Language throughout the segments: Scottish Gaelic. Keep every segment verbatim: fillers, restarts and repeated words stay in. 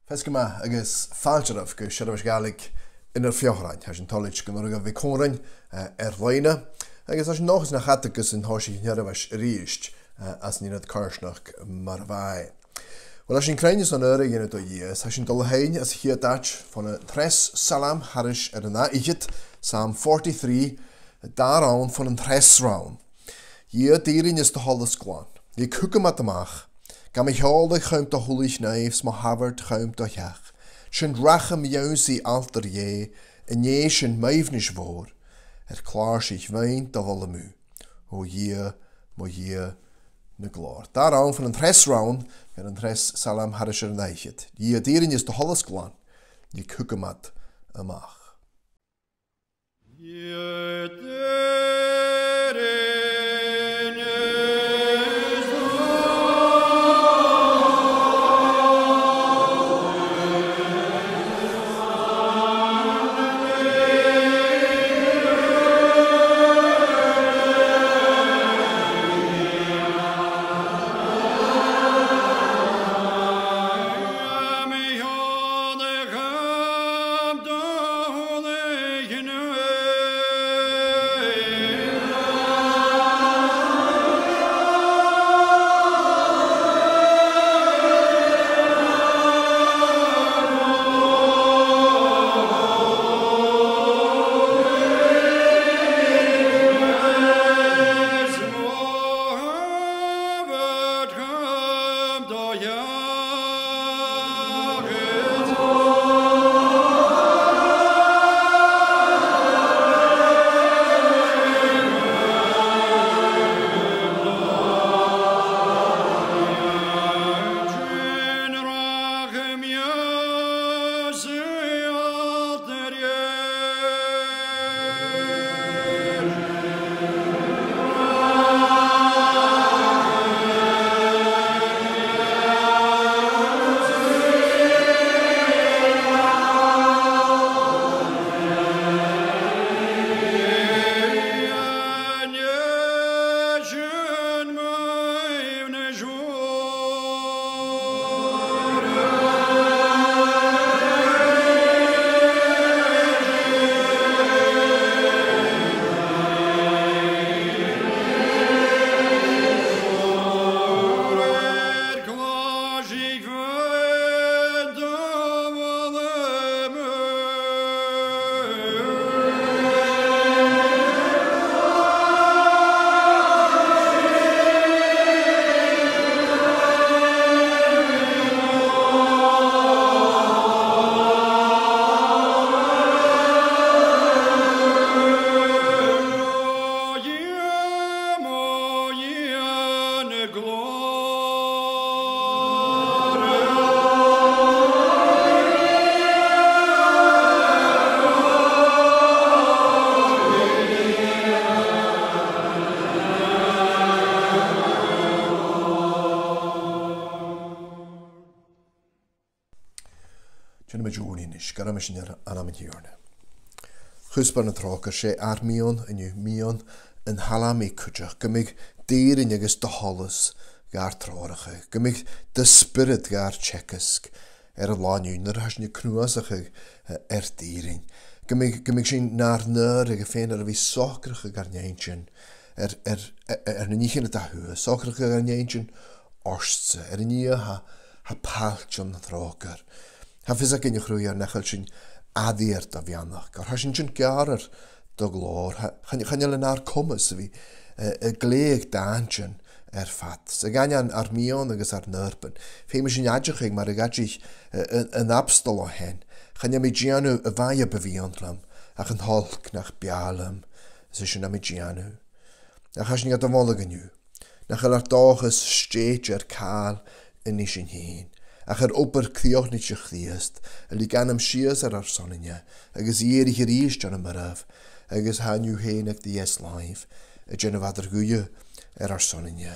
Feasgar math agus fàilte oirbh gu seirbheis Ghàidhlig Inbhir Pheofharain. Tha sinn toilichte gun urrainn dhuibh a bhith còmhla rinn, eh, air-loidhne, agus tha sinn an dòchas nach fhada gus an tòisich an t-seirbheis a-rithist, eh, anns an ionad coimhearsnachd mar a bha e. Uill, tha sinn cruinn airson adhradh a dhèanamh do Dhia, is tha sinn a' dol a sheinn anns a' chiad àite bhon an treas salm thairis air an dà fhichead, Psalm forty-three, dà rann bhon an treas rann. Dhia d' fhìrinn is do sholas glan, nì thugamad a-mach. Gam sheòladh chum do shùilean naomh, 's mo thabhairt chum do theach. Sin racham ionnsaigh altair Dhè, an dèidh sin m' aoibhneis mhòr, air clàrsach bhuinn do mholadh mu. O Dhia, mo Dhia na glòir. Dà rann bhon an treas rann, bhon an treas salm thairis air an dà fhichead. Dhia d' fhìrinn is do sholas glan, nì thugamad a-mach. Dèanamaid ùrnaigh a-nis, gabhaidh sinn air ainm an Tighearna. A Chuspair nan Tròcair, 's e ar miann an-diugh, miann an t-salmaid cuideachd, gum bi d' fhìrinn agus do sholas gar treòrachadh, gum bi do Spiorad gar teagasg air an là an-diugh, nuair a tha sinn a' cnuasachadh, eh, ar d' fhìrinn. Gum bi, gum bi sinn nar n-adhradh fhèin air a bhith a' socrachadh ar n-inntinn air, air, air, air na nithean a tha shuas, socrachadh ar n-inntinn ortsa, air an Dia a tha, tha pailt on tròcair. Tha fios againn, a Chruthaighear, nach eil sinn airidh air do bheannachd, oir tha sinn a' tighinn geàrr air do ghlòir, tha, chan, chan eil e nar comas a bhith, eh, a' glèidheadh d' inntinn air fad. 'S a dh'aindeoin ar miann agus ar n-oidhirpean, feumaidh sinn aideachadh mar a dh'aidich, eh, an, an abstol Ioan. Chan eil mi a' dèanamh a' bhaidhsair a bh' ann leam, ach an t-olc nach b' fheàrr leam, is e sin a tha mi a' dèanamh. Ach tha sinn gad mholadh an-diugh nach eil ar dòchas stèidhichte air càil a-nis fhèin, ach air obair chrìochnaichte Chrìosd, a leig ann sìos air ar son-ne, agus dh'èirich a-rithist on a mairbh, agus tha e an-diugh fhèin aig do dheas làimh, a' dèanamh eadar-ghuidhe air ar son-ne.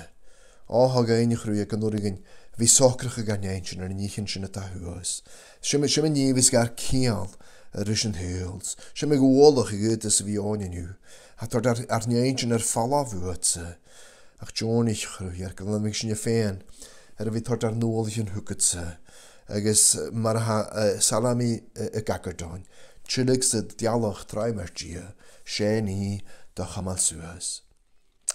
Ò, tha e gu math cruaidh gun urrainn dhuinn a bhith socrach aig an àm sin air na nithean sin a tha shuas. Sin, sin an nì a bhios gar ceangal ris an t-saoghal. Sin am buaidh a dh'fhaodas a bhith ann an-diugh. Tha toirt ar, ar n-inntinn air falbh bhuatsa. Ach deònaich, a Chruthaighear, gu bheil sinn fhìn air a bhith toirt ar n-uallaichean thugadsa. Agus mar a tha, eh, Salmair, eh, ag agairt oirnn, tilleadh 's a' dealachadh tràth mar Dia, 's e nì do chumail suas.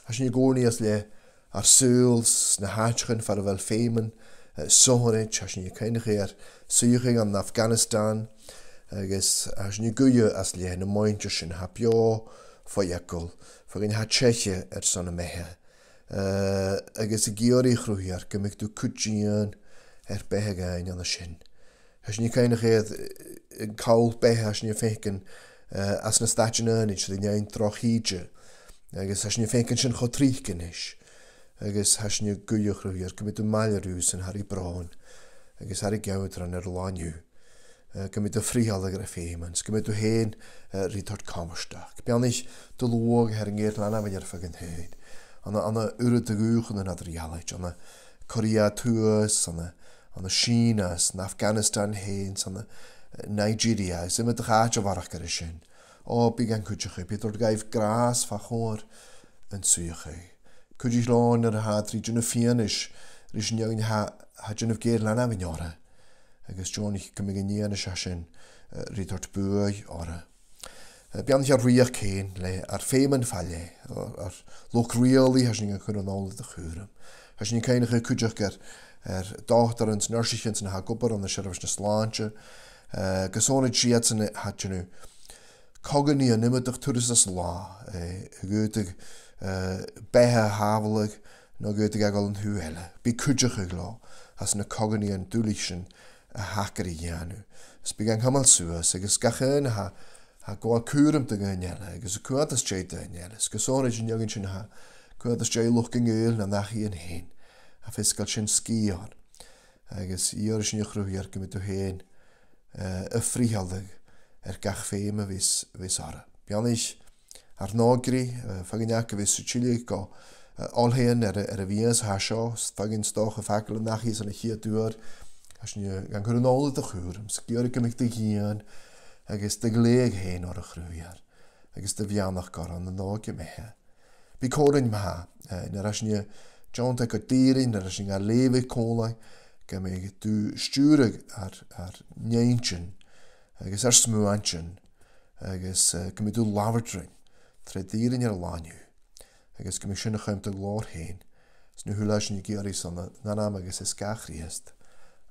Tha sinn ag ùrnaigh às leth ar saoghal 's na h-àiteachan far a bheil feum, eh, sònraichte, tha sinn a' cuimhneachadh air suidheachadh ann an Afghanistan, agus tha sinn a' guidhe às leth na muinntir sin a tha beò fo eagal, feadhainn a tha teicheadh airson am beatha. Eh, agus ag iarraidh, a Chruthaighear, gum bi thu cuideachd air beatha againn an sin. Tha sinn a' cuimhneachadh air, eh, call beatha a tha sinn a' faicinn, eh, anns na Stàitean Aonaichte ri linn droch thìde. Agus tha sinn a' faicinn sin cho tric a-nis. Agus tha sinn a' guidhe, a Chruthaighear, gum bi thu maille riutha-san thar ri bròn agus thar ri geamhradh air an latha an-diugh. Eh, gum bi thu a' frithealadh ar feum-sa, gum bi thu fhèin, eh, ri toirt comhfhurtachd. Beannaich do shluagh air an ceithir làithean air feadh an t-saoghail. Ann an, ann an uiread de dhùthchannan eadar-dhealaichte, ann an Corea a Tuath, ann an, ann an Sìona, ann an Afghanistan fhèin, ann an, eh, Nigeria, is iomadach àite a bharrachd air sin. Ò, bi gan cuideachadh, bi toirt dhaibh gràs fa chomhair an suidheachaidh. Cuidich leotha nuair a tha iad ri dèanamh fianais ris an fheadhainn a tha, tha a' dèanamh ceithir làithean orra. Agus deònaich gum bi an fhianais sin, eh, ri toirt buaidh orra. Eh, beannaich ar rìoghachd fhèin le ar feum fa leth, ar, ar luchd-riaghlaidh, tha sinn gan cur an-dràsta do chùram. Tha sinn a' cuimhneachadh cuideachd air, air dotairean 's nursaichean 's na tha ag obair ann an seirbheis na slàinte, eh, gus an urrainn dhut iadsan a tha a' dèanamh cogaidhean iomadach turas san latha, eh, a dh'fhaodadh, eh, beatha a shàbhaladh, no a dh'fhaodadh a dhol an taobh eile. Bi cuideachadh leotha anns na cogaidhean duilich sin a thachair a dhèanamh. Is bi gan cumail suas, agus gach aon a tha, tha a' gabhail cùram do dhaoine eile, agus a' cumail às dèidh dhaoine eile. Is gus an urrainn dhut an fheadhainn sin a tha a' cumail às dèidh luchd an t-saoghail nan dachaighean fhèin, a' fosgladh sin sgìth orra. Agus iarraidh sinn, a Chruthaighear, gum bi thu fhèin, eh, a' frithealadh air gach feum a bhios, a bhios orra. Beannaich ar n-òigridh, eh, feadhainn aca a bhios a' tilleadh gu, eh, oilthighean air, air a' mhìos a tha seo, 's feadhainn 's dòcha a' fàgail an dachaigh san a' chiad uair, tha sinn, eh, gan cur an-dràsta do chùram, 's ag iarraidh gum bi do dhìon agus do ghlèidheadh fhèin orra, a Chruthaighear, agus do bheannachd orra ann an òige mhaitheasa. Bi còmhla rinn ma-thà, eh, nuair a tha sinn a' dèanamh gu dìreach, nuair a tha sinn a' leughadh còmhla, gum bi thu a' stiùireadh ar, ar n-inntinn, agus ar smuaintean, agus, eh, gum bi thu a' labhairt rinn, tro dìreach air an latha an-diugh, agus gum bi sin a' chum do ghlòir fhèin, 's na h-uile seo ag iarraidh san, an ainm agus is gu Crìosd.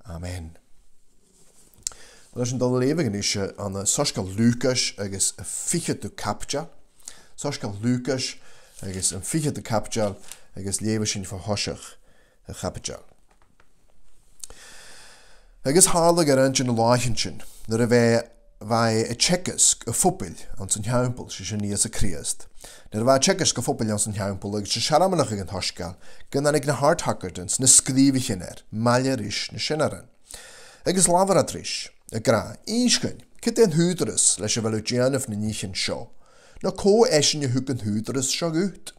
Amen. Uill, tha sinn a' dol a leughadh a-nis ann an Soisgeul Lùcais agus am ficheadamh caibideil. Soisgeul Lùcais agus am ficheadamh caibideil, agus leughaidh sinn bho thoiseach a' chaibideil. Agus thàrladh air aon de na làithean sin, nuair a bha, bha e a' teagasg am phobail anns an teampall, 's e sin Ìosa Crìosd. Nuair a bha e a' teagasg am phobail anns an teampall, agus a' searmonachadh an t-soisgeil, gun tàinig na h-àrd-shagaidean 's na sgrìobhaichean air, maille ris na seanairean. Agus labhair iad ris, ag ràdh, Innis dhuinn, ciod e an t-ùghdarras leis a bheil thu a' dèanamh na nithean seo? No cò esan a thug an t-ùghdarras seo dhut?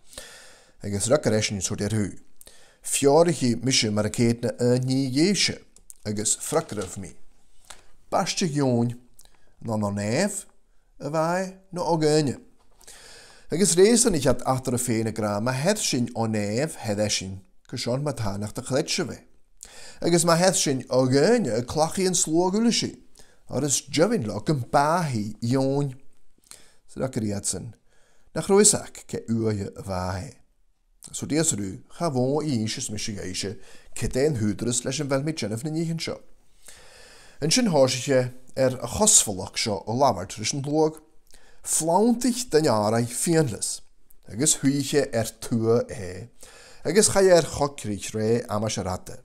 Agus fhreagair esan, Is dòcha, Feòraichidh mise mar an ceudna aon nì Dhè-se, agus freagraibh mi. Baisteadh eòin, no, no nèamh a bha e, no o dhaoine? Agus reusnaich iad eatarra fhèin ag ràdh, Ma their sinn o nèamh, their esan, Gu seo ma-thà nach do chreid sibh e. Agus ma their sinn o dhaoine, cleachdaidh an sluagh uile sinn, oir is deimhinn leotha gum bàthaich eòin. 'S fhreagair iadsan, Nach robh fhios agaibh cò uaithe a bhàthaich e. Is thuirt Ìosa riutha, Cha mhò a dh'innseas mise dhuibhse ciod e an t-ùghdarras leis a bheil mi a' dèanamh na nithean seo. An sin thòisich e air a' chosmhalach seo a labhairt ris an t-sluagh, Flanntaichidh duine àraidh fianais, agus shuidhidh e air tuath e, agus chaidh e air choigrich rè amais a ràdh.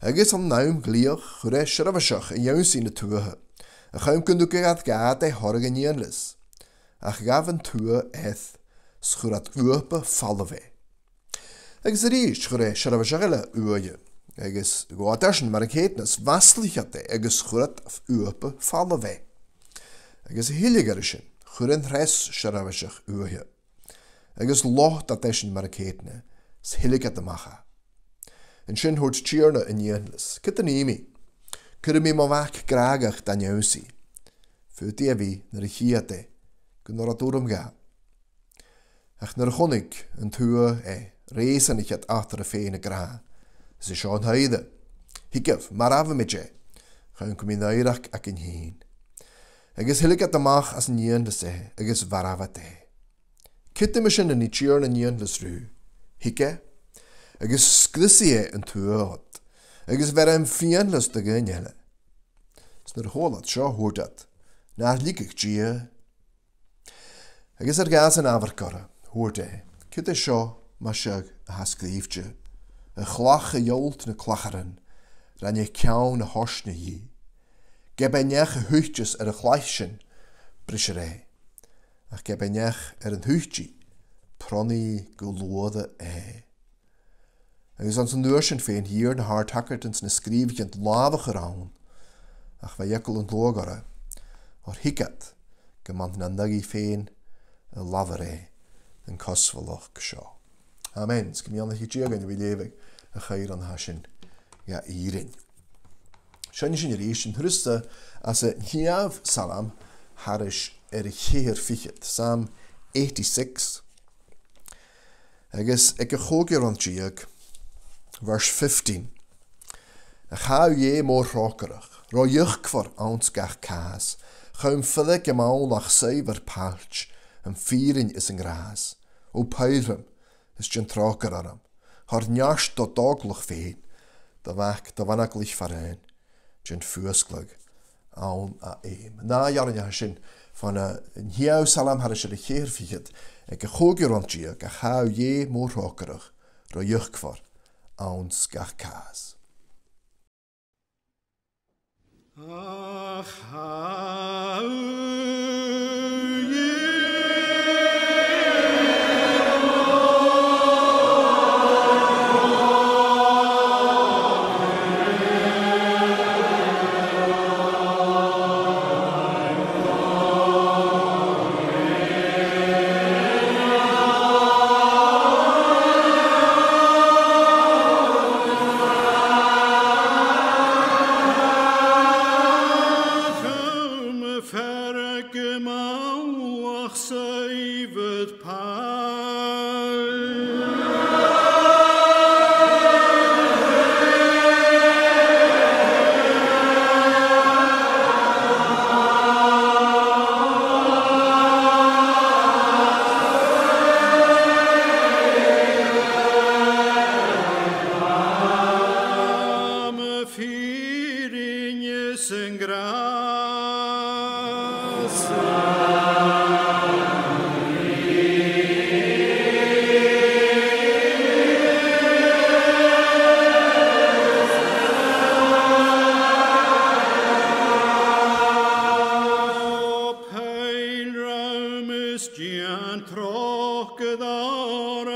Agus ann an àm ghlèidheach chuir e seirbheiseach a dh'ionnsaigh na tuath, a chum gun tugadh iad dha e thoradh an fhianais. Ach ghabh an tuagh e, 's chuir iad uamh air falbh e. Agus a-rithist chuir e seirbheiseach eile uaithe, agus ghabh iad esan mar an ceudna, 's mhaslaich iad e, agus chuir iad uamh air falbh e. Agus a thuilleadh air sin, chuir an treas seirbheiseach uaithe, agus lot iad esan mar an ceudna, 's thilg iad a-mach e. An sin thuirt Tighearna an dìonalais, Ciod a nì mi? Cuiridh mi mo mhac gràdhach dhan fheabhsaidh. Faodaidh e bhith nuair a chì iad e, gun robh iad orm dha. Ach nuair a chunnaic an tuagh e, reusannaich iad eatarra fhèin ag ràdh, Is e seo an t-aire. Thigibh, marbhaimid e, chum gum bi an oighreachd againn fhèin. Agus thilg iad a-mach às an dìonalais e, agus mharbh iad e. Ciod uime sin a nì Tighearna an dìonalais riutha? Thig e, agus sgriosfaidh e an tuagh ud, agus bheir e am fianais do dhaoine eile. 'S nuair a chuala iad seo, thuirt iad, Nar leigeadh Dia. Agus air dhà san amharc orra, thuirt e, Ciod e seo, mas e a tha sgrìobhte? A chleachd a ghealt na clachairean, rinn e ceann a thoirne dhi. Ge b' e neach a thuiteas air a' chlaich sin, brisear e, ach ge b' e neach air an tuitidh, pronnaidh gu luath e. Agus anns an uair sin fhèin, dh'iarr na h-àrd-shagairt anns na sgrìobhaichean làmh a chur ann, ach bha eagal an t-sluaigh orra, oir thuig iad gum b' ann nan aghaidh fhèin a labhair e an cosmhuilteach seo. Amen. 'S gum beannaich Dia dhuinn a bhith a' leughadh a' chuibhreann a tha sin ga fhìrinn. Seinnidh sinn a-rithist an turas-sa às an t-siathamh Salm thairis air a' cheithir fichead, Psalm eighty-six. Agus aig a' chòigeamh rann deug, verse fifteen. Ach tha thu, Dhè, mòr thròcaireach, ro fhiaclmhor anns gach càs, chum faireachdainn gam mall ach saidhbhir pailt, am fìrinn is an gràs. O, pailbh rium, is dèan tròcair orm. Thoir neart do d' òglach fhèin, do Mhac do bhana-ghlic faraon, dèan fuasgladh ann a fheum. An ath earrainn a tha sin bhon t-siathamh Salm thairis air a' cheithir fichead, aig a' chòigeamh rann deug, ach tha thu, Dhè, mòr thròcaireach, ro fhiaclmhor anns gach càs. Ach tha thu, Chum faireachdainn gam mall ach saidhbhir pailt. Am fìrinn is an gràs. Pailbh rium is dèan tròcair orm.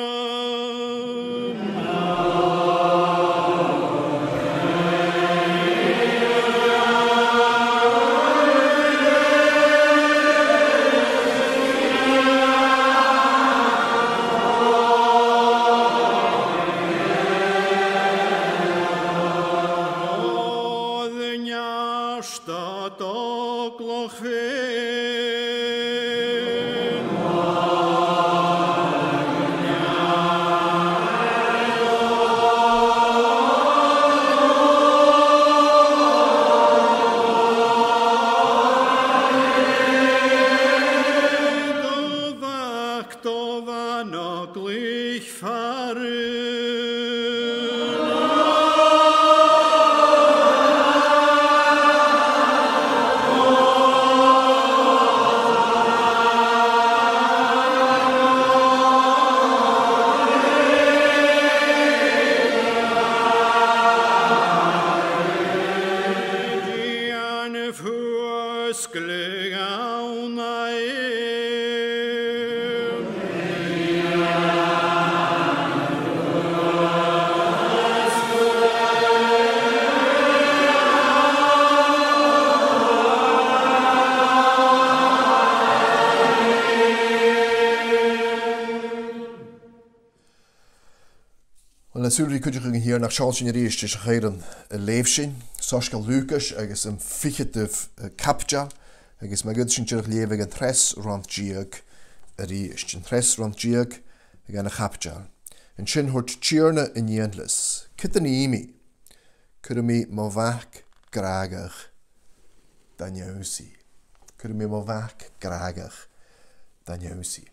Thoir neart do d' òglach fhèin. Do Mhac do bhana-ghlic faraon. Glè ghann a-nis. Uill, a' sùil ri cuideachadh an Tighearna, nach seall sinn a-rithist, is a' chaighdean a leugh sinn, Soisgeul Lùcais agus am ficheadamh, eh, caibideil, agus ma dh'fhaodadh sinn dìreach leughadh an treas rann deug a-rithist, an treas rann deug dhen a' chaibideil. An sin thuirt Tighearna an Fhianais, ciod a nì mi? Cuiridh mi mo mhac gràdhach dhan ionnsaigh. Cuiridh mi mo mhac gràdhach dhan ionnsaigh.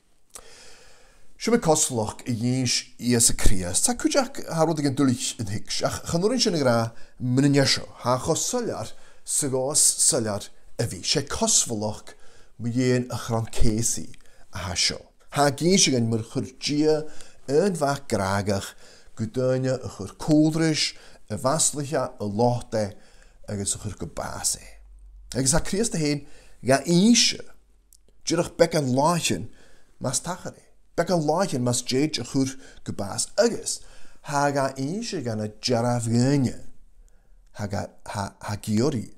Seo mi cosmhail a dh'innse Ìosa Crìosd. Tha cuideachd, tha rudeigin duilich an tuigse, ach chan urrainn sin a ràdh mun an fhear seo. Tha e cho soilleir 's a ghabhas soilleir a bhith. 'S e cosmhail mu dheidhinn a' chrann-ceusaidh a tha seo. Tha e ag innse dhuinn mar a chuir Dia aon mhac gràdhach gu daoine a chuir cùl ris, a mhaslaich e, a lot e, agus a chuir gu bàs e. Agus tha Crìosd fhèin ga innse dìreach beagan làithean mus tachair e. Beagan làithean mus tèid a chur gu bàs. Agus tha e ga innse dha na dearbh dhaoine tha ga, tha, tha ag iarraidh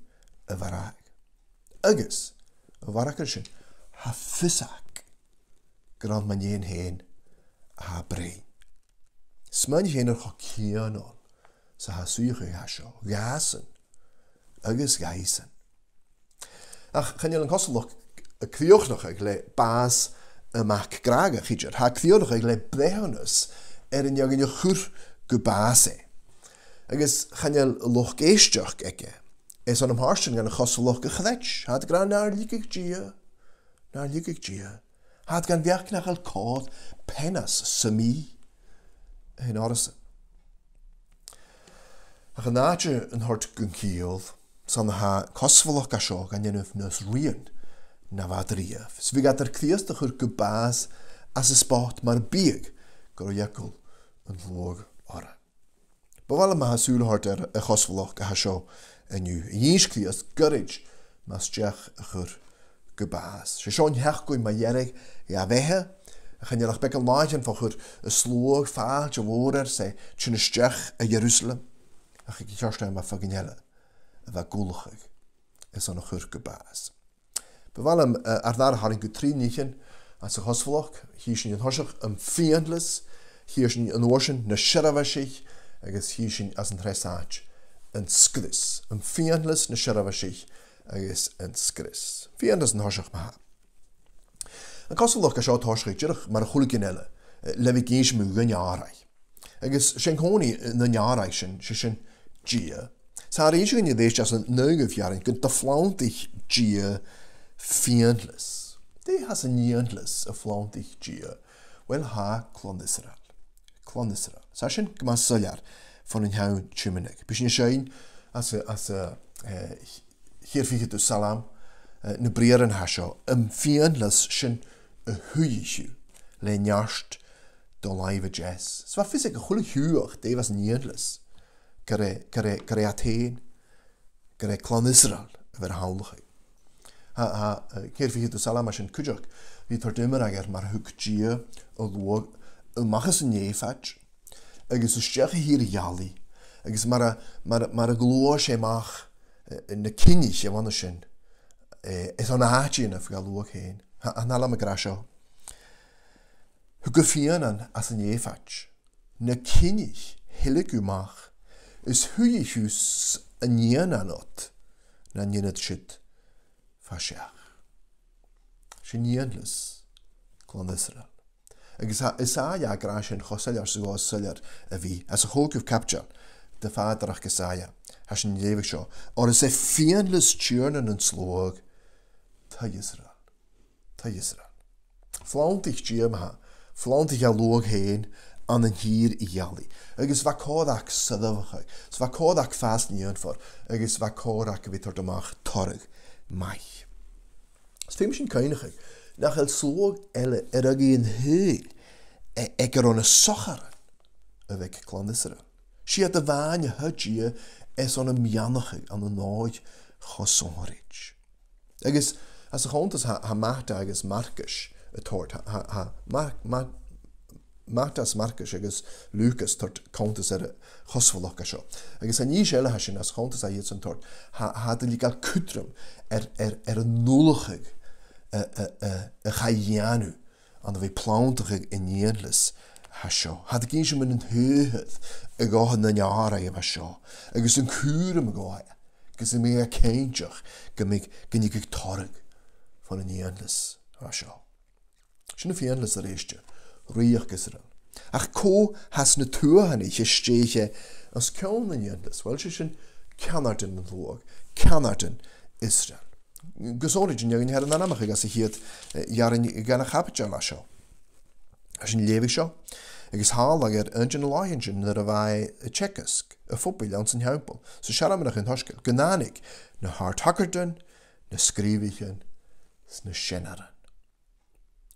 a mharbhadh. Agus, a bharrachd air sin, tha fios aige gur ann mun deidhinn fhèin a tha e a' bruidhinn. Smaoinich fhèin air cho cianail 's a tha e a' suidheachadh a tha seo, dhàsan agus dhàsan. Ach chan eil an cosmhail a' crìochnachadh le bàs a' mhac gràdhaich idir. Tha e a' crìochnachadh le breitheanas air an fheadhainn a chuir gu bàs e. Agus chan eil luchd-èisteachd aige. Is ann am pàirt sin dhen a' chosmhail a chreid. Tha iad ag ràdh nar ligeadh Dia, nar ligeadh Dia. Tha iad gan bheachd nach eil còir peanas sam bith fhèin orrasan. Ach an àite an toirt gun chiall, 's ann a tha cosmhail a tha seo gan dèanamh nas rian na bha iad riamh. 'S bhiodh iad air Crìosd a chur gu bàs anns an spot mura biodh gun robh eagal an t-sluaigh orra. Bu mhath leam a tha sùil a thoirt air a' chosmhail a tha seo an-diugh. A dh'innse Crìosd goirid mus deach a chur gu bàs. 'S e seo an t-seachdain mu dheireadh dha bheatha, a chan eil ach beagan làithean bho chuir an sluagh fàilte mhòr air 's e a' tighinn a-steach a Ierusalem. Ach aig an ceart àm bha feadhainn eile a bha ag ullachadh airson a chur gu bàs. Bu mhath leam, eh, ar n-aire a tharraing gu trì nithean anns a' chosmhail. Chì sinn an toiseach am fianais, chì sinn an uair sin na seirbheisich, agus chì sinn anns an treas àite an sgrios. Am fianais, na seirbheisich agus an sgrios. Fianais an toiseach ma-thà. An cosmhail a tha seo a' tòiseachadh dìreach mar a h-uile gin eile, eh, le bhith ag innse mu dheidhinn àraidh. Agus 's e an-còmhnaidh an àraidh sin, 's e sin Dia. 'S tha e air innse dhuinn a-rithist anns an naoidheamh earrainn gun do phlantaich Dia fianais. Dè tha san fhianais a phlantaich Dia? Uill, tha Clann Israel. Clann Israel. 'S tha sin gu math soilleir bhon an t-seann tiomnadh. Bidh sinn a' seinn anns a', anns a', eh, cheithir ficheadamh Salm, eh, na briathran a tha seo, am fianais sin a shuidhich thu le neart do làimhe deas. 'S bha fios aig a h-uile siùbhal dè bh' anns an fhianais, gur e, gur e, gur e iad fhèin, gur e Clann Israel a bha air a shamhlachadh. Tha, tha, eh, ceithir ficheadamh Salm an sin cuideachd, bidh e a' toirt iomradh air mar a thug Dia an sluagh a-mach às an èiphad, agus a-steach a thìr-ghealaidh, agus mar a, mar a, mar a ghluais e a-mach, eh, na cinnich a bh' ann an sin, eh, is ann a dh'àiteachan a bha a luchd fhèin. Tha, tha an t-Salm ag ràdh seo. Thug thu fianais às an èiphad, na cinnich thilg thu a-mach, is shuidhich thu 's an nigheanan ud nan dèan iad siud fa seach. Sin fhianais Chlann Israel. Agus tha Isaiah ag ràdh sin cho soilleir 's a ghabhas soilleir a bhith. Anns a' chòigeamh caibideil de Phàdraig Isaiah, tha sinn a' leughadh seo. Oir is e fianais Tighearna nan sluagh, taigh Israel. Taigh Israel. Phlantaich Dia ma-thà, phlantaich a luchd fhèin ann an tìr-ghealaidh. Agus bha còir aca soirbheachadh, 's bha còir aca fàs naoidhean fhèin, agus bha còir aca a bhith a' toirt a-mach toradh math. Is feumaidh sinn cuimhneachadh nach eil sluagh eile air aghaidh an t-saoghail a-, aig an robh na sochairean a bh' aig Clann Israel. 'S iad a-mhàin a thug Dia airson am beannachadh ann an dòigh cho sònraichte. Agus anns a' chunntas tha, tha Mata agus Marcais a' toirt, tha, tha, tha Mar-, Mar-, Mata is Marcais agus Lùcas a' toirt cunntas air a' chosmhalachd a tha seo. Agus an dithis eile a tha sin, anns a' chunntas a tha iadsan a' toirt, tha, tha iad a' leigeil cudrom air, air, air an ullachadh a, a, a, a chaidh a dhèanamh ann a bhith a' planntachadh an fhianais a tha seo. Tha iad ag innse mun an t-saothair a ghabh an nàire a bha seo, agus an cùram a ghabh e, agus am biodh e cinnteach gum biodh, gun tigeadh toradh bhon an fhianais a bha seo. Sin am fianais a-rithist, rìoghachd Israel. Ach cò às na tuathanaich a stèidhich e os cionn an fhianais? Uill, 's e sin ceannardan an t-sluaigh, ceannardan Israel. Gu sònraichte, an fheadhainn a tha air an ainmeachadh anns a' chiad, eh, earrainn dhen a' chaibideil a tha seo. Tha sinn a' leughadh seo, agus thàinig e air aon de na làithean sin nuair a bha e a' teagasg a' phobail anns an teampall, 's e searmonachadh an t-soisgeil, gun tàinig na h-àrd-shagardan, na sgrìobhaichean, 's na seanairean.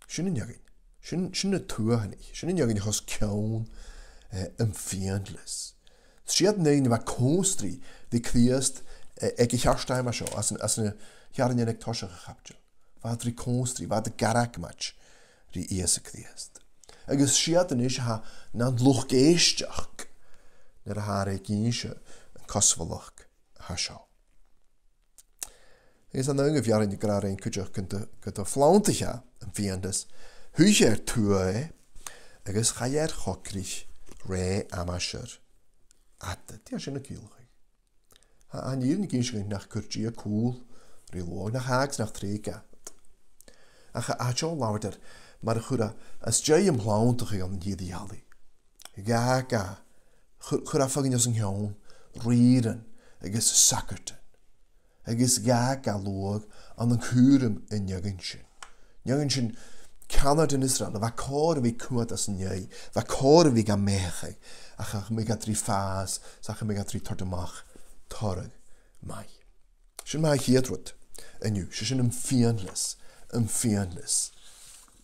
Sin an fheadhainn. Sin, sin na tuathanaich. Sin an fheadhainn os cionn, eh, am fianais. 'S iad an fheadhainn a bha còmhstri ri Crìosd, eh, aig a' cheart àm a tha seo, anns an, anns na h-earrannan aig toiseach a' chaibideil. Bha iad ri còmhstri, bha iad a' gearradh math ri Ìosa Crìosd. Agus 's iad a-nis a tha nan luchd-èisteachd nuair a tha e ag innse an cosmhalachd a tha seo. Agus an aon a bha iad ag ràdh rinn cuideachd gun do, gun do phlanntaicheadh am fianais, shuidh e air tuath e, agus chaidh e air choigrich rè aimsir fhada. Dè tha sin a' ciallachadh? Tha, tha an fhìrinn ag innse dhuinn nach cuir Dia cùl ri luadh, nach fhàg 's nach trèig e. Ach tha, tha seo a' labhairt air mar a chuir e às dèidh am planntachadh ann an tìr-ealaidh. Dh'fhàg e, chuir, chuir e feadhainn os an cionn, rìghrean agus sagardan. Agus dh'fhàg e luadh ann an cùram an fheadhainn sin. An fheadhainn sin, ceannardan Israel, a bha còir a bhith a' coimhead às an dèidh, bha còir a bhith gan meòrachadh, ach, ach am biodh iad ri fàs, 's ach am biodh iad ri toirt a-mach toradh math. Sin mar a' chiad rud an-diugh, 's e sin am fianais, am fianais.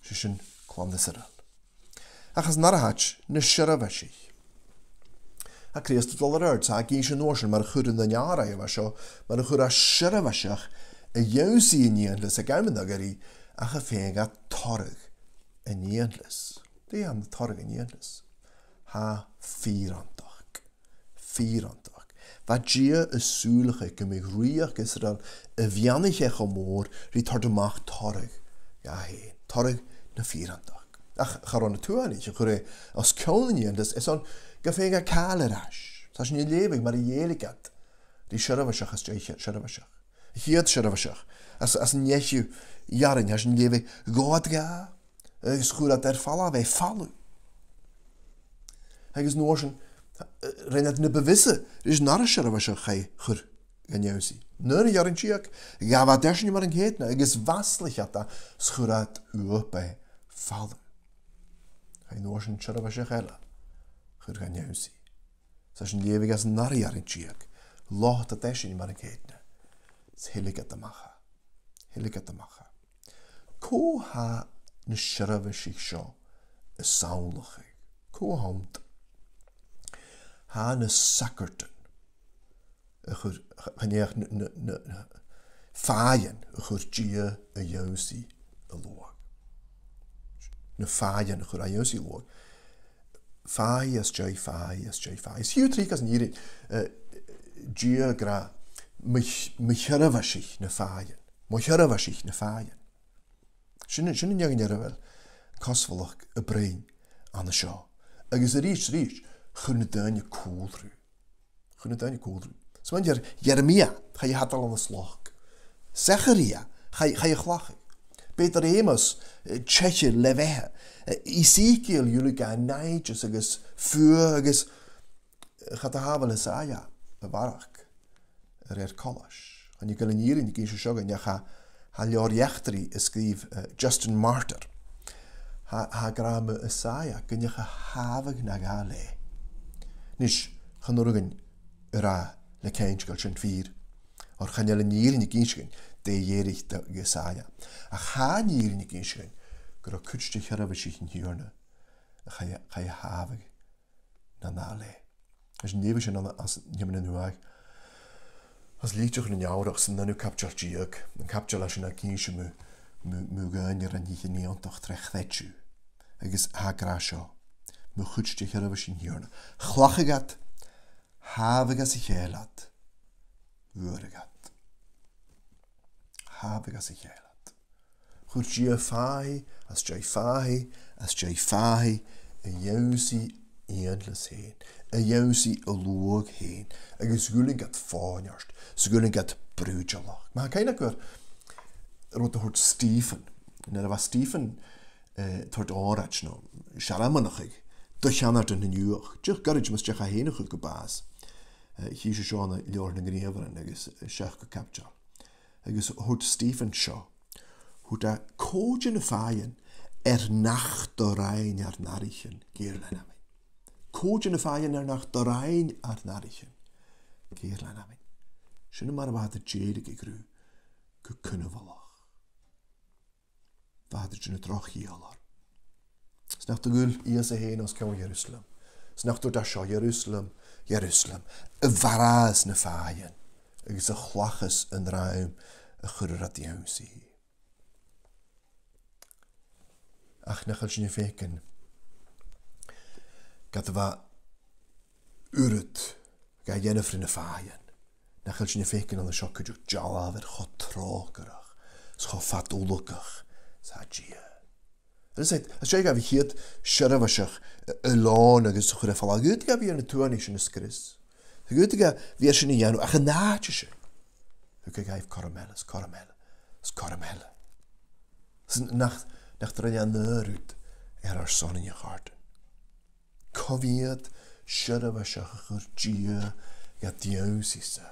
'S e sin clann Israel. Ach anns an ath àite, na seirbheisich. Tha Crìosd a' dol air adhart, 's e ag innse an uair sin mar a chuir e na nàire a bha seo, mar a chuir e seirbheiseach a dh'ionnsaigh an fhianais aig amannan a dh'fheumadh e toradh an fhianais. Dè tha ann an toradh an fhianais? Tha fìreantachd. Fìreantachd. Bha Dia a' sùileachadh gum biodh rìoghachd Israel a bheannaich e cho mòr ri toirt a-mach toradh dha fhèin. Toradh na fìreantachd. Ach cha robh na tuathanaich a chuir e os cionn an fhianais, is ann gum feumadh e càil air ais. Tha sinn a' leughadh mar a dhèilig iad ri seirbheiseach às dèidh seirbheiseach. A' chiad seirbheiseach, às, às an deicheamh earrainn, tha sinn a' leughadh, ghabh iad dha, agus chuir iad air falbh e falamh. Agus an uair sin, eh, rinn iad na bu mhiosa ris an ath seirbheiseach a chaidh a chur dhan ionnsaigh. An aon earrainn deug, ghabh iad esan mar an ceudna, agus mhaslaich iad e, 's chuir iad uaip e falamh. Chaidh an uair sin seirbheiseach eile a chur dhan ionnsaigh. 'S tha sinn a' leughadh anns an ath earrainn deug, lothaich iad esan mar an ceudna, 's thilg iad a-mach e. Thilg iad a-mach e. Cò tha na seirbheisich seo a' samhlachadh? Cò a th' annta? Tha na sagardan a chuir, chan e ach na, na, na, na fàidhean a chuir Dia a dh'ionnsaigh an t-sluaigh. Na fàidhean a chuir e a dh'ionnsaigh an t-sluaigh. Fàidh às dèidh fàidh às dèidh fàidh. Is fiù 's tric anns an fhìrinn, eh, Dia ag ràdh, mo sh-, mo sheirbheisich na fàidhean. Mo sheirbheisich na fàidhean. Sin, sin an fheadhainn air a bheil cosmhalachd a' bruidhinn ann an seo. Agus a-rithist, a-rithist, chuir na daoine cùl riutha. Chuir na daoine cùl riutha. 'S mar a thuirt Jeremiah, chaidh a thadal anns an sloc. Sechariah, chaidh, chaidh a chleachdadh. B' fheudar Amos, eh, teicheadh le bheatha. Eh, Ezekiel, dh'fhuiling e nàimhdeas agus fuath agus, eh, cha do shàbhail Isaiah a bharrachd a rèir coltais. Chan eil an fhìrinn ag innse seo dhuinn ach tha, tha leabhar eachdraidh a sgrìobh, eh, Justin Martyr. Tha, tha e ag ràdh mu Isaiah gun deach a shàbhadh na dhà leth. Nis, chan urrainn a ràdh le cinnt gu bheil sin fìor, oir chan eil an fhìrinn ag innse dhuinn dè dh'èirich do Isaiah. Ach tha an fhìrinn ag innse dhuinn gun robh cuid de sheirbheisich an Tighearna a chaidh, chaidh a shàbhadh na dhà leth. Is an leughadh sinn ann an, anns an Tiomnadh Nuadh. Tha sinn a' leughadh an Eabhraidheach san aonamh caibideil deug, an caibideil a tha sinn ag innse mu, mu, mu dhaoine a rinn nì iongantach tro chreideamh. Agus tha e ag ràdh seo, mu chuid de sheirbheis an Tighearna. Chleachdaidh iad, shàbhaidh às a chèile iad, bhuairidh iad. Shàbhaidh às a chèile iad. Chuir Dia fàidh, às dèidh fàidh, às dèidh fàidh, a dh'ionnsaigh a h-aon leas fhèin, a dh'ionnsaigh a shluagh fhèin, agus dh'fhuiling iad fòirneart, 's dh'fhuiling iad brùidealachd. Ma tha cuimhne agaibh air rud a thuirt Stephen, nuair a bha Stephen, eh, a' toirt òraid no searmonachadh do cheannard an t-saoghail, dìreach goirid mus deach e fhèin a chur gu bàs. Eh, chì sibh seo ann an Leabhar nan Gnìomharan agus, eh, seachdamh caibideil. Agus thuirt Stephen seo, thuirt e, cò de na fàidhean air nach do rinn ar n-athraichean geur leanamain. Cò de na fàidhean air nach do rinn ar n-athraichean geur leanamain. Sin mar a bha iad a' dèiligeadh gu, gu cunbhalach. Bha iad a' dèanamh droch chiall oirre. 'S nach do ghuil Ìosa fhèin os cionn Ierusalem. 'S nach tuirt e seo, Ierusalem, Ierusalem, a mharbhas na fàidhean, agus a chleachas an dream a chuirear ad ionnsaigh. Ach nach eil sinn a' faicinn, ged a bha uiread ga dhèanamh ri na fàidhean, nach eil sinn a' faicinn an seo cuideachd dealbh air cho tròcaireach, 's cho fad-ullagach 's a tha Dia. Is e, is e gum bi a' chiad seirbheiseach, eh, a' lean agus a chuir e falbh. Dh'fhaodadh e gum bi air na tuathanaich sin a sgrios. Dh'fhaodadh e gum bi air sin a dhèanamh, ach an àite sin, thug e dhaibh cothrom eile, 's cothrom eile, 's cothrom eile. 'S nach, nach do rinn e an aon rud air ar son-ne, a chàirdean. Coimhead seirbheiseach a chuir Dia dha ionnsaigh-sa,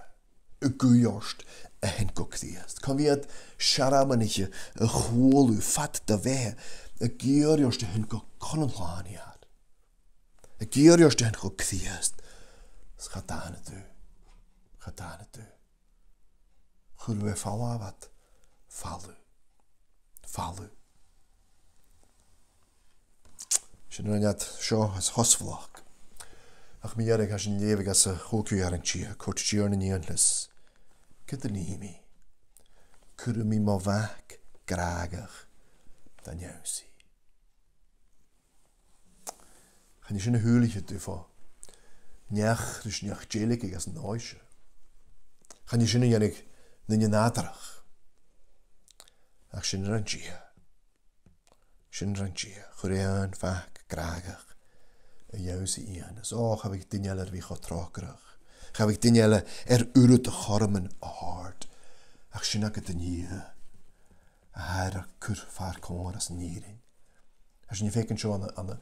a' guidhe ort a thighinn gu Crìosd. Coimhead searmonaiche a chuala thu fad do bheatha, ag iarraidh ort a thighinn gu, chun an t-Slànaigheir. Ag iarraidh ort a thighinn gu Crìosd. 'S cha tàinig thu. Cha tàinig thu. Chuir thu air falbh iad. Falbh. Falbh. Sin an rud seo as cosmhalach. Ach mu dheireadh, tha sinn a' leughadh anns a' chòigeamh rann deug, thuirt Dia ris an fhianais, cia do nì mi? Cuiridh mi mo Mhac gràdhach dhan ionnsaigh. Chan e sin a shaoilinn-sa fo neach ris neach dèiligeadh anns an dòigh seo. Chan e sin a dhèanadh duine nàdarrach. Ach sin an rud Dia. Sin an rud Dia. Chuir e a Mhac gràdhach dha ionnsaigh fhèin. Is o, cha bhiodh duine eile air a bhith cho tròcaireach. Cha bhiodh duine eile air uiread de chothroman a thoirt. Ach sin agad an Dia a tha air a cur far comhair anns an fhìrinn. Tha sinn a' faicinn seo ann an, ann am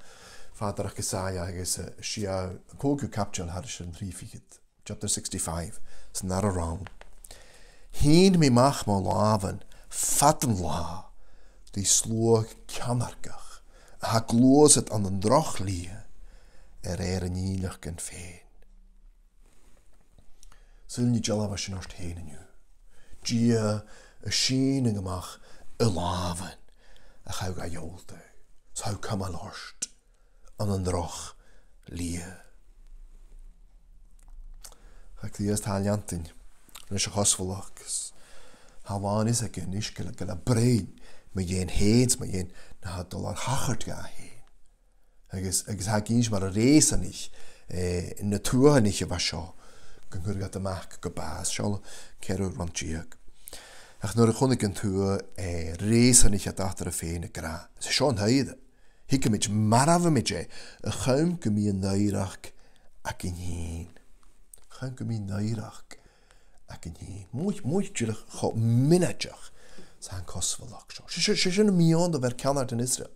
pàtrarchan Isaiah agus, eh, sia, an còigeamh caibideil thairis air an trì fichead, chapter sixty-five, san dara rann. Shìn mi a-mach mo làmhan fad an latha ri sluagh ceannairceach, a tha a' gluasad ann an droch shlighe a rèir an ìneachdain fhèin. Saoil an dealbh a tha sin ort fhèin an-diugh. Dia a' sìneadh a-mach a làmhan a tha ga shealltainn, 's a tha cumail ort ann an droch shlighe. Tha Crìosd a' leantainn leis a' chosmhalachd, 's tha làn fhios aige a-nis gu bheil, gu bheil e a' bruidhinn mu dheidhinn fhèin, 's mu dheidhinn na tha a' dol a thachairt dha fhèin. Agus, agus tha e ag innse mar a reusanaicheadh, eh, na tuathanaich a bha seo, gun cuireadh iad a Mac gu bàs, seall ceathramh rann deug. Ach nuair a chunnaic an tuath, eh, reusanaicheadh iad eatarra fhèin ag ràdh, is e seo an t-adhbhar, thuigidh mi, marbhaidh mi e, a chum gum bi an oighreachd againn fhìn. A chum gum bi an oighreachd againn fhìn. Mòr, mòr dìreach cho mionaideach 's a tha an cosmhalachd seo. 'S e, 's e, 's e sin am miann a bh' air ceannard an Israel.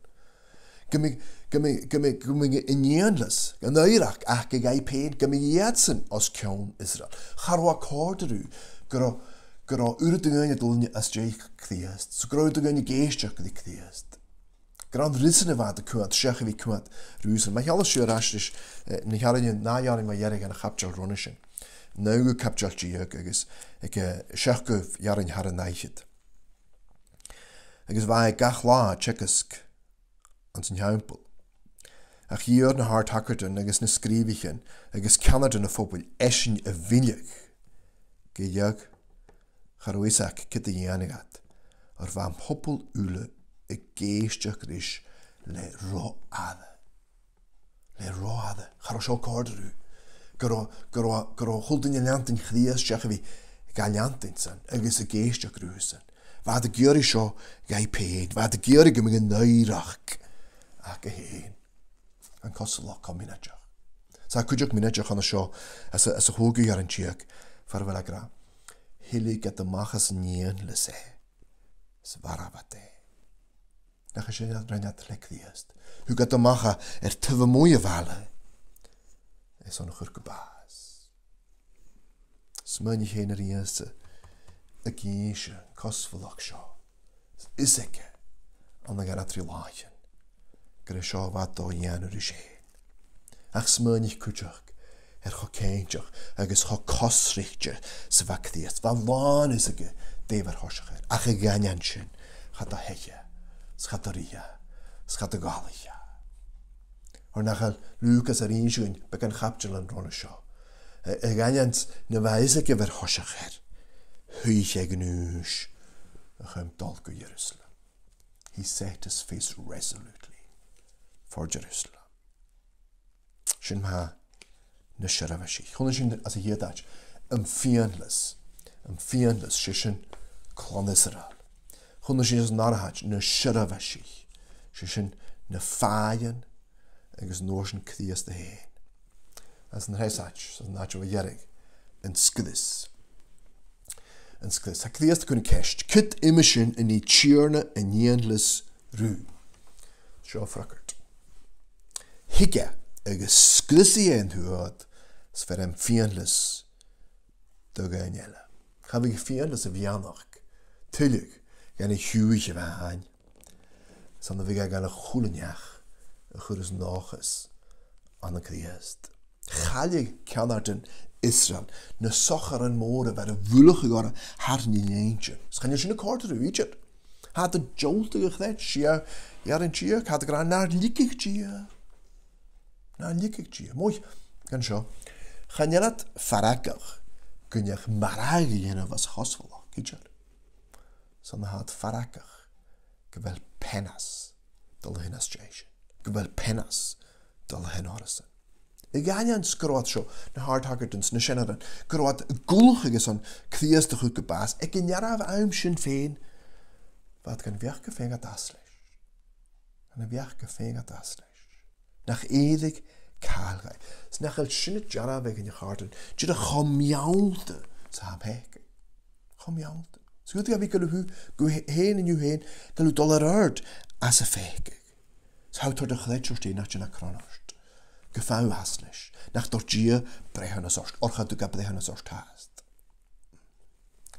Gum bi, gum bi, gum bi, gum bi an fhianais, an oighreachd aca dhaibh fhèin, gum bi iadsan os cionn Israel. Cha robh e a' còrdadh riutha gun robh, gun robh uiread de dhaoine a' dol às dèidh Chrìosd, 's gun robh uiread de dhaoine ag èisteachd ri Crìosd. Gur ann ris an a bha iad a' coimhead, seach a bhith a' coimhead ri Israel. Ma sheallas sibh air ais ris, eh, na h-earrainnean, an dà earrainn mu dheireadh dhen a' chaibideil roimhe sin. Naoidheamh caibideil deug agus aig, eh, seachdamh earrainn thar an dà fhichead. Agus bha e gach latha a' teagasg anns an teampall. Ach dh'iarr na h-àrd-thagartan agus na sgrìobhaichean agus ceannardan a' phobaill esan a mhilleadh. gu dearbh, cha robh fhios aca ciod a dhèanadh iad, oir bha am poball uile ag èisteachd ris le ro-aire. Le ro-aire. Cha robh seo a' còrdadh riutha. Gun robh, gun robh, gun robh a h-uile duine a' leantainn Chrìosd, seach a bhith ga leantainn-san, agus ag èisteachd riutha-san. Bha iad ag iarraidh seo dhaibh pèin. Bha iad ag iarraidh gum biodh an oighreachd aca fhèin. An cosmhalachd cho mionaideach. 'S tha e cuideachd mionaideach an seo, às a, às a' chòigeamh earrainn deug, far a bheil e ag ràdh: Thilg iad a-mach às an dìonlais e, is mharbh iad e. Nach e sin a rinn iad le Crìosd? Thug iad a-mach e air taobh a-muigh a' bhaile, is an cur gu bàs. Smaoinich fhèin air Ìosa ag innse an cosmhalachd seo. Is aige, ann an dà no trì làithean, gur e seo a bha dol a dhèanamh ris fhèin. Ach smaoinich cuideachd air cho cinnteach agus cho cosroichte 's a bha Crìosd. Bha làn fhios aige dè bha air thoiseach air. Ach a dh'aindeoin sin, cha do theich e, 's cha do rith e, 's cha do dh'fhalbh e. Oir nach eil Lùcas air innse dhuinn beagan chaibideil an roimhe seo? A, a dh'aindeoin na bha fhios aige a bha air thoiseach air, shuidh e a-hnùis a chum dol gu Ierusalem. He set his face resolutely for Jerusalem. Sin mar a tha na seirbheisich. Chunnaic sinn às a' chiad àite am fianais. Am fianais, 's e sin Clann Israel. Chunnaic sinn às an dàrna h-àite na seirbheisich. 'S e sin na fàidhean agus an uair sin Crìosd e fhèin. Às an treas àite, às an àite mu dheireadh, an sgrios. An sgrios. Tha Crìosd a' cur an cheist: Ciod uime sin a nì Tighearna an dìonlais riutha? Seo a' fhreagairt. Thig e agus sgriosfaidh e an t-uaigh ud, is bheir e am fianais do dhaoine eile. Cha bhiodh fianais a' bheannachd tuilleadh dhan a' chiùil a bh' ann, 's ann a bhiodh e gan a h-uile neach a chuireas an dòchas ann an Crìosd. Chailleadh ceannardan Israel na sochairean mòra a bha air a bhuileachadh orra thar nan linntean. Is chan eil sin a' còrdadh riutha idir. Tha iad a' diùltadh a' chreid, sia earrainn deug, tha iad ag ràdh, nar leigeadh Dia. Nar leigeadh Dia. Mòr, an seo. Chan eil iad a' faireachdainn gun deach marbhadh a dhèanamh às a' chosmhalachd idir. 'S ann a tha iad a' faireachdainn gu bheil peanas dol a thighinn às dèidh sin. Gu bheil peanas dol a thighinn orrasan. A dh'aindeoin 's gun robh iad seo, na hard-hearted ones, na seanairean, gun robh iad a' gabhail às an Crìosd a chur gu bàs, aig an dearbh àm sin fhèin, bha iad gan bheachd a' faighinn às leis. Gan bheachd a' faighinn às leis. Nach èirich càil dhaibh. 'S nach eil sin a' dearbhadh, a chàirdean, dìreach cho meallta 's a tha am peacadh. Cho meallta. 'S dh'fhaodadh e bhith gu bhith, gu h-, fhèin an-diugh fhèin, gu bhith dol air adhart às a' pheacadh. 'S tha thu a' toirt a' chreidsinn nach dèan e cron ort. Gum faigh thu às leis. Nach toir Dia breitheanas ort, oir cha tug e breitheanas ort fhathast.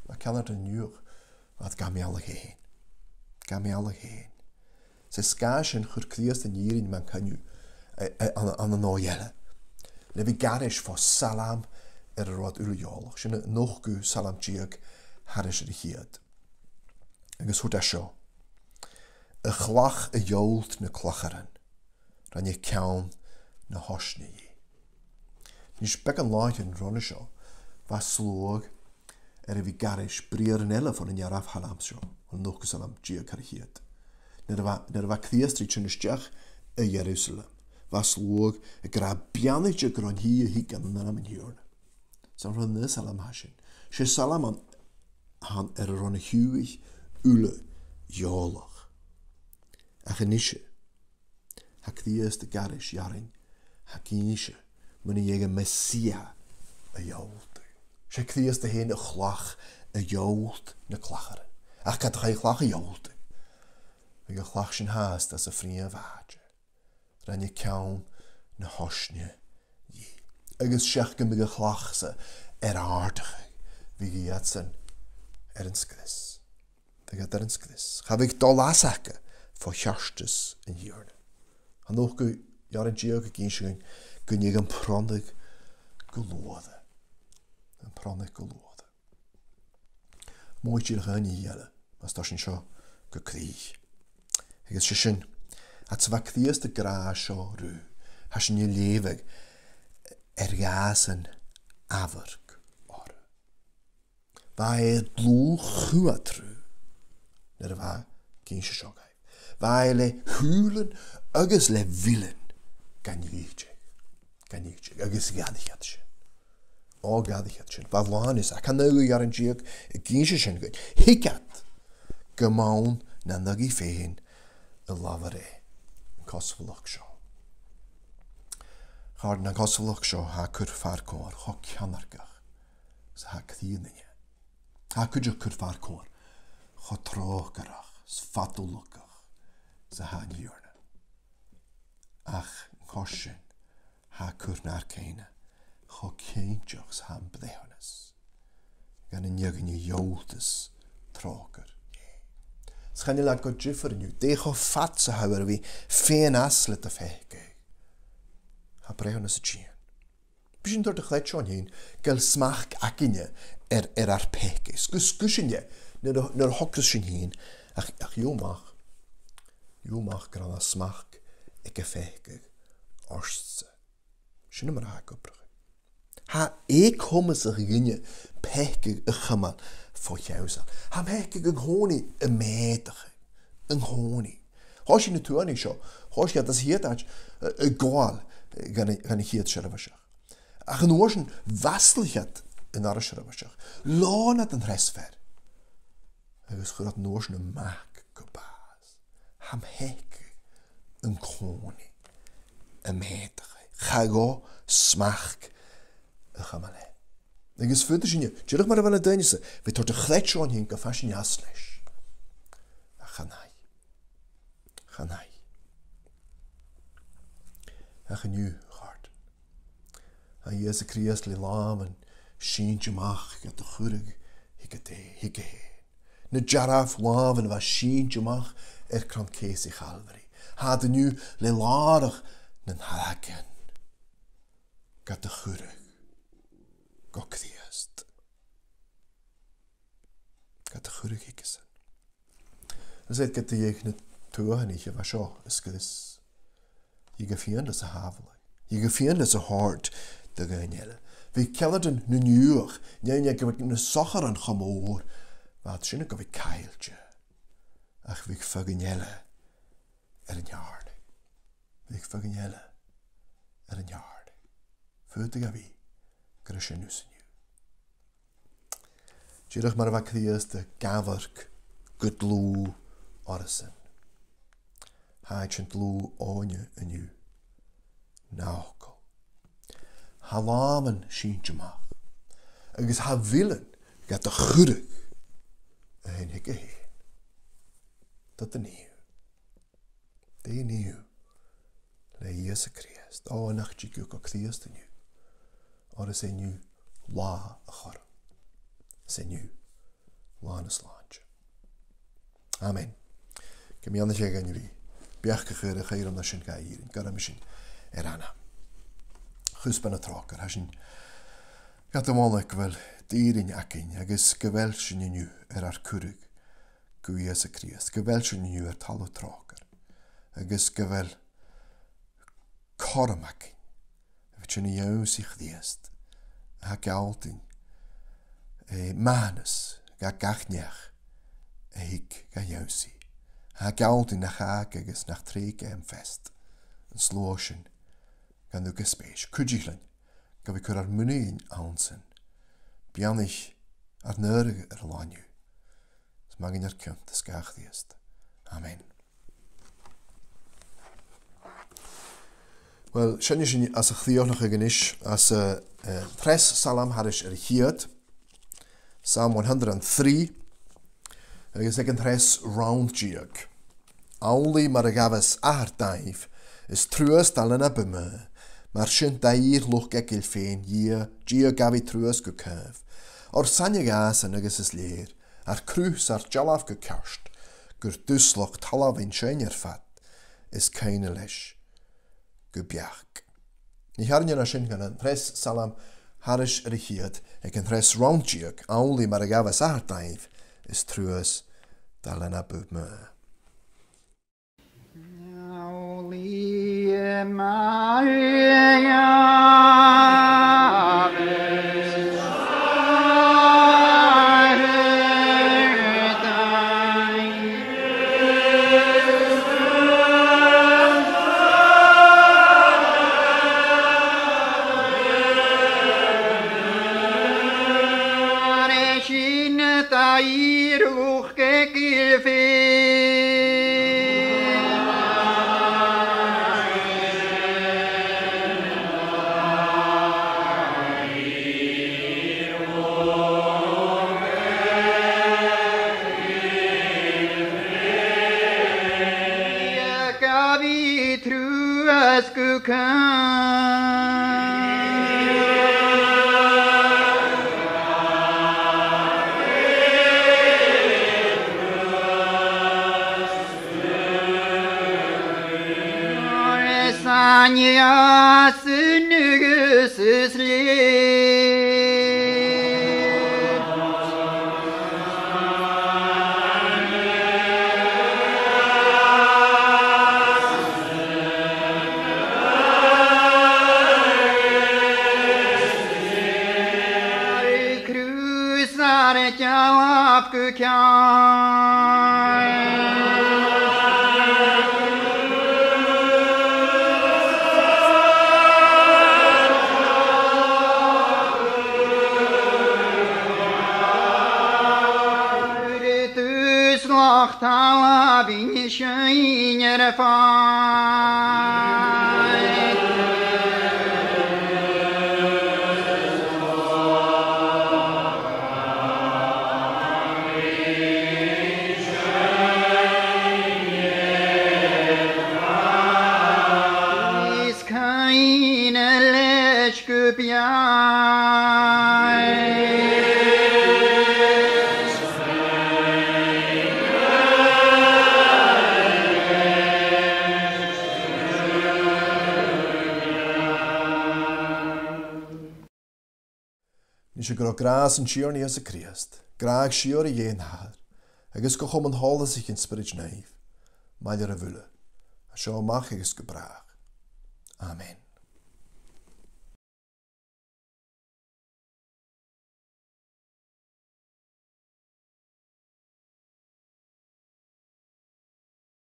Bha ceannardan an-diugh, bha iad gam beachd fhèin. Gam beachd fhèin. 'S e sgàth sin chuir Crìosd an fhìrinn mun choinneamh, eh, eh, ann, ann an dòigh eile. Le bhith ag aithris fo salm air an robh iad uile eòlach. Sin an ochdamh salm deug thairis air a' chiad. Agus thuirt e seo: A chlach a gheall na clachairean, rinn e ceann na h-oisne dhi. Nis beagan làithean roimhe seo, bha sluagh air a bhith ag aithris briathran eile bhon an dearbh salm seo, an ochdamh salm deug thar a' chiad. Nuair a bha, nuair a bha Crìosd ri tighinn a-steach a Ierusalem, bha sluagh ag ràdh: Beannaichte gu robh an tì a thig ann an ainm an Tighearna. 'S ann an robh an aon salm a tha sin. 'S e salm ann, ann air an robh na h-Iùdhaich uile eòlach. Ach a-nise, tha Crìosd ag aithris dha-rinn, tha e ag innse mu na dheidhinn am Measaidh a ghealltainn. 'S e Crìosd e fhèin a' chlach a gheall na clachairean. Ach càit an do chaidh a' chlach a ghealltainn? Bha a' chlach sin fhathast anns a' phrìomh àite. Rinn e ceann na h-oisne dhi. Agus seach gum biodh a' chlach-sa air àrdachadh, bhiodh iadsan air an sgrios. Bhiodh iad air an sgrios. Cha bhiodh dol às aca fo cheartas an Tighearna. An ochdamh earrainn deug ag innse dhuinn gun deach am pronnadh gu luath. Am pronnadh gu luath. Mòr dìreach aon nì eile, mas tòisich sinn seo gu crìch. Agus 's e sin, fhad 's a bha Crìosd ag ràdh seo riutha, tha sinn a' leughadh air dhàsan amharc oirre. Bha e dlùth-chumhachdach nuair a bha e ag innse seo dhaibh. Bha e le shùilean agus le billean gan dìdeadh. Gan dìdeadh. Agus dh'fhairich iad sin. O, dh'fhairich iad sin. Bha làn fhios aca, chan eil agad ach an dìdeadh ag innse sin dhuinn. Thig iad gu mòine nan aghaidh fhèin a labhair e. An cosmhailteachd seo. Chòrd an cosmhailteachd seo, tha e a' cur far comhair cho ceannairceach 's a tha cridhe na daoine. Tha e cuideachd a' cur far comhair cho tròcaireach 's fadalachach 's a tha an Tighearna. Ach an cois sin, tha e a' cur an-còmhnaidh cho cinnteach 's a tha am breithiúnas. Gun an dèan an eòlas tròcair. 'S chan eil e gu diofar an-diugh, dè cho fad 's a tha thu air a bhith fèin-astar le do pheacadh. Tha breithiúnas a' tighinn. Bidh sinn a' toirt a chreidsinn fhèin gu bheil smachd againne air, air ar peacadh. 'S gus, gus sinn e, nuair a, nuair a thogras sinn fhèin, ach, ach gheibh thu a-mach, gheibh thu a-mach gun robh smachd aig a' pheacadh ortsa. Sin mar a tha e ag obrachadh. Tha e comasach dhuinne peacadh a chumail fo cheangal. Tha peacadh an-còmhnaidh a' meudachadh. An-còmhnaidh. Thòisich na tuathanaich seo, thòisich iad às a' chiad àite, eh, a' gabhail, eh, dhan a', dhan a' chiad seirbheiseach. Ach an uair sin, mhaslaich iad an ath seirbheiseach. Lorg iad an treas fhear. Agus chuir iad an uair sin a-mach gu bàs. Tha peacadh an-còmhnaidh a' meudachadh. Cha ghabh smachd a chumail e. Agus faodaidh sinne, dìreach mar a bha na daoine sa, bhith a' toirt a chreidsinn fhèin gum faigh sinn às leis. Ach chan fhaigh. Chan fhaigh. Ach an-diugh, a chàirdean, tha Ìosa Crìosd le làmhan sìnte a-mach gad chuireadh thuige, thuige fhèin. Na dearbh làmhan a bha sìnte a-mach air crann-ceusaidh Chalbharaidh. Tha iad an-diugh le làrach nan tairginn gad chuireadh gu Crìosd. Gad chuireadh thuigesan. Is e ged a dh'fhàg na tuathanaich a bha seo a sgrios. Dh'fhàg e fhèin leis a shàbhaladh. Dh'fhàg e fhèin leis a thoirt do dhaoine eile. Bha ceannardan nan Iùdhach, an fheadhainn aig a bha na sochairean cho mòr, bha iad sin gu bhith caillte. Ach bha feadhainn eile air an teàrnadh. Bha feadhainn eile air an teàrnadh. Faodaidh e bhith gur e sin thusa an-diugh. Dìreach mar a bha Crìosd ag amharc gu dlùth orrasan, tha e a' tighinn dlùth oirnne an-diugh. Na fhacal. Tha làmhan sìnte a-mach, agus tha billean gad chuireadh a tha thuige fhèin. Dè nì thu? Dè nì thu le Ìosa Crìosd? O, nach tig thu gu Crìosd an-diugh. Oir is e an-diugh latha a' chorm. Is e an-diugh latha na slàinte. Amen. Gum beannaicheadh e dhuinn a bhith beachdachadh air a' chothrom sin ga fhìrinn, gum bi sinn air ainm. Cuspairean tròcair, tha sinn gad mholadh gu bheil d' fhìrinn againn, agus gu bheil sinn an-diugh air ar cuireadh gu Ìosa Crìosd, gu bheil sinn an-diugh air talamh tròcair, agus gu bheil cothrom againn a bhith a' tighinn a dh'ionnsaigh Chrìosd, a tha a' gealltainn, eh, maitheanas do gach neach a thig ga ionnsaigh, a tha a' gealltainn nach fhàg agus nach trèig e am feast an sluagh sin gun tugadh spèis. Cuidich leinn gu bhith a' cur ar muinchille ann-san. Beannaich ar n-adhradh air an là an-diugh. Is math gun robh ciontas do Chrìosd. Amen. Uill, seinnidh sinn às a' chrìochnachadh a-nis, às a', eh, treas Salm thairis air a' cheud, Psalm one hundred and three, agus aig an treas rann deug. Amhlaidh mar a ghabhas athair dàimh, is truas dà lena bu mhotha, mar sin dha fhìor luchd-eagail fhèin, Dhia, Dia gabhaidh truas gu càmh. Oir 's aithne dhàsan agus is lèir, ar cruth 's ar dealbh gu ceart, gur dùsladh talmhainn sinn air fad, is cuimhne leis gu beachd. Nì tharraing sinn an sin gun an treas Salm thairis air a' cheud, aig an treas rann deug, amhlaidh mar a ghabhas athair dàimh, is truas dà lena bu mhotha. Nise gun robh gràs an Tighearna Ìosa Crìosd, gràdh Dhè an Athar, agus co-chomann sholas an Spioraid Naoimh, maille ribh uile, à seo a-mach agus gu bràth. Amen.